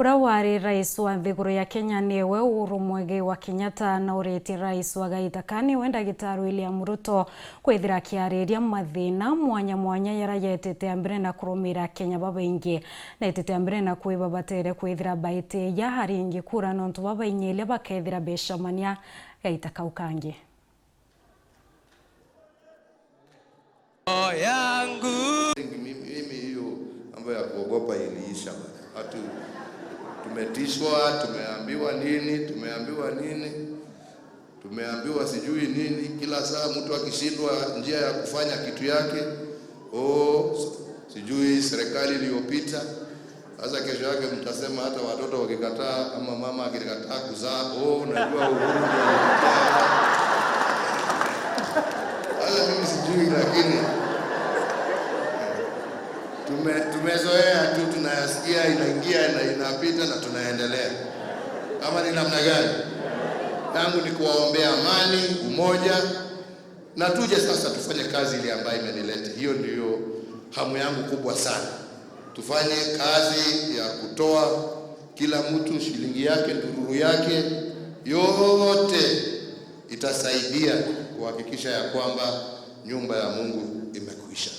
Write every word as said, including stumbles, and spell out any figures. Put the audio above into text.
Bura wari rais wa nthiguru ya Kenya niwe Uhuru Muigai wa Kenyatta na uritie rais wa gaita ka niwe Ndagitari William Ruto kwithira akiariria mathina mwanya mwanya yara yetete a mbere na kurumira Kenya babaingi. Na itete a mbere na kwiba batere kwithira baitiya aringi kura nontu babaingi iria bakethira becemania gaita kau kangi. Roho yangu. Mimi, mimi hiyo mambo ya kuogopa iliisha bana. Watu tumetishwa, tumeambiwa nini, tumeambiwa nini, tumeambiwa sijui nini. Kila saa mtu akishindwa njia ya kufanya kitu yake, oh, sijui serikali iliyopita. Sasa kesho yake mtasema hata watoto wakikataa ama mama akikataa kuzaa, "Oh, unajua Uhuru ndio alikuwa." Sasa mimi sijui, lakini tume-, tumezoea tu, tunayasikia inaingia na inapita na tunaendelea. Ama ni namna gani? Yangu ni kuwaombea amani, umoja, na tuje sasa tufanye kazi ile ambayo imenileta. Hiyo ndiyo hamu yangu kubwa sana. Tufanye kazi ya kutoa kila mtu shilingi yake, ndururu yake, yote itasaidia kuhakikisha ya kwamba nyumba ya Mungu imekwisha.